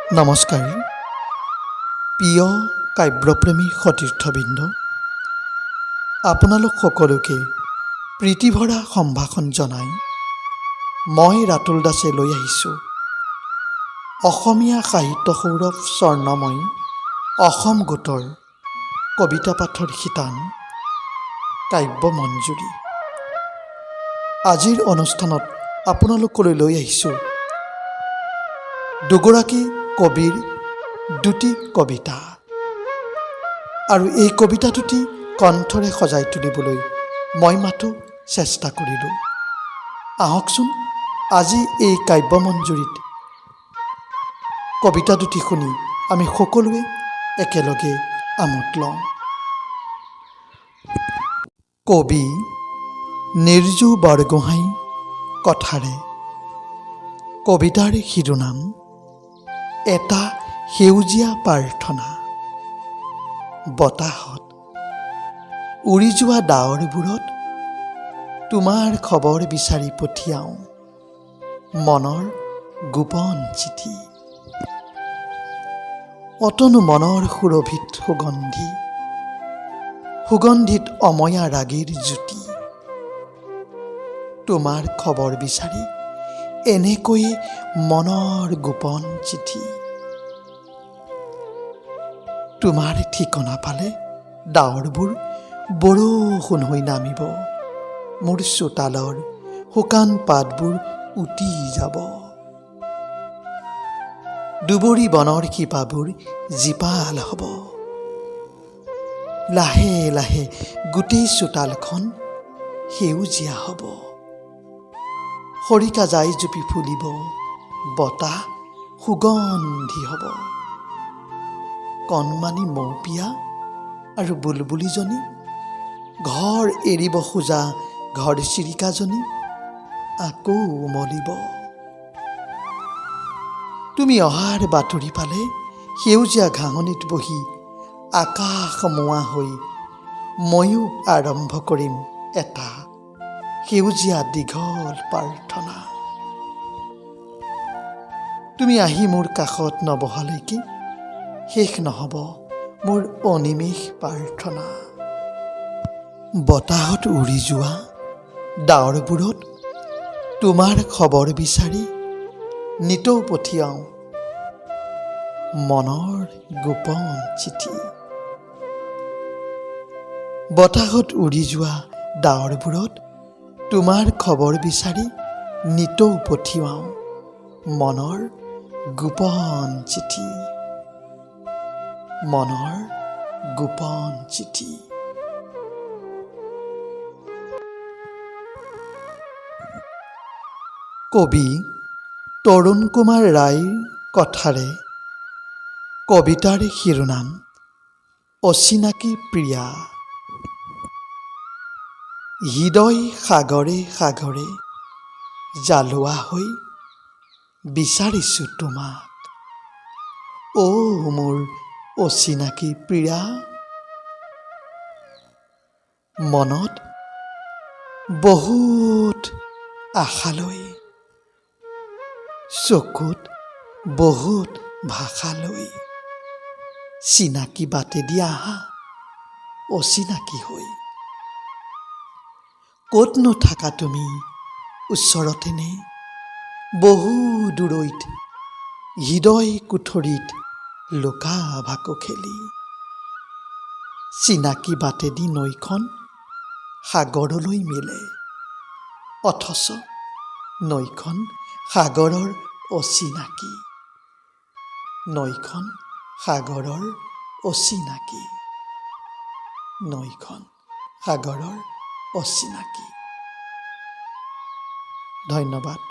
নমস্কাৰ প্ৰিয় কাব্যপ্ৰেমী সতীৰ্থবৃন্দ, আপোনালোক সকলোকে প্ৰীতিভৰা সম্ভাষণ জনাই মই ৰাতুল দাসে লৈ আহিছোঁ অসমীয়া সাহিত্য সৌৰভ স্বৰ্ণময়ী অসম গোটৰ কবিতা পাঠৰ শিতান কাব্য মঞ্জুৰী। আজিৰ অনুষ্ঠানত আপোনালোকলৈ লৈ আহিছোঁ দুগৰাকী কবিৰ দুটি কবিতা আৰু এই কবিতা দুটি কণ্ঠৰে সজাই তুলিবলৈ মই মাথো চেষ্টা কৰিলোঁ। আহকচোন, আজি এই কাব্যমঞ্জুৰিত কবিতা দুটি শুনি আমি সকলোৱে একেলগে আমোদ লওঁ। কবি নিৰ্জু বৰগোহাঁই কথাৰে কবিতাৰ শিৰোনাম এটা সেউজীয়া প্ৰাৰ্থনা। বতাহত উৰি যোৱা ডাৱৰবোৰত তোমাৰ খবৰ বিচাৰি পঠিয়াওঁ মনৰ গোপন চিঠি। অতনু মনৰ সুৰভিত সুগন্ধি, সুগন্ধিত অময়া ৰাগীৰ জুতি। তোমাৰ খবৰ বিচাৰি এনেকৈয়ে মনৰ গোপন চিঠি। তোমাৰ ঠিকনা পালে ডাৱৰবোৰ বৰষুণ হৈ নামিব, মোৰ চোতালৰ শুকান পাতবোৰ উটি যাব, দুবৰি বনৰ শিপাবোৰ জীপাল হ'ব, লাহে লাহে গোটেই চোতালখন সেউজীয়া হ'ব, খৰিকা জাই জুপি ফুলিব, বতাহ সুগন্ধি হ'ব। কণমানি মৌপিয়া আৰু বুলবুলিজনী, ঘৰ এৰিব খোজা ঘৰ চিৰিকাজনী আকৌ উমলিব। তুমি অহাৰ বাতৰি পালে সেউজীয়া ঘাঁহনিত বহি আকাশ মোৱা হৈ ময়ো আৰম্ভ কৰিম এটা সেউজীয়া দীঘল প্ৰাৰ্থনা। তুমি আহি মোৰ কাষত নবহালৈকে শেষ নহ'ব মোৰ অনিমেষ প্ৰাৰ্থনা। বতাহত উৰি যোৱা ডাৱৰবোৰত তোমাৰ খবৰ বিচাৰি নিতৌ পঠিয়াওঁ মনৰ গোপন চিঠি। বতাহত উৰি যোৱা ডাৱৰবোৰত তোমাৰ খবৰ বিচাৰি নিতৌ পঠিয়াওঁ মনৰ গোপন চিঠি, মনৰ গোপন চিঠি। কবি তৰুণ কুমাৰ ৰায়ৰ কথাৰে কবিতাৰ শিৰোনাম অচিনাকি প্ৰিয়া। হৃদয় সাগৰে সাগৰে জালোৱা হৈ বিচাৰিছোঁ তোমাক, অ' মোৰ অচিনাকি প্ৰিয়া। মনত বহুত আশা লৈ, চকুত বহুত ভাষা লৈ, চিনাকি বাটেদি আহা অচিনাকি হৈ। ক'তনো থাকা তুমি, ওচৰতে নে বহু দূৰৈত, হৃদয় কুঠৰীত লুকা ভাকু খেলি। চিনাকি বাটেদি নৈখন সাগৰলৈ মিলে, অথচ নৈখন সাগৰৰ অচিনাকি, নৈখন সাগৰৰ অচিনাকি, নৈখন সাগৰৰ অচিনাকি। ধন্যবাদ।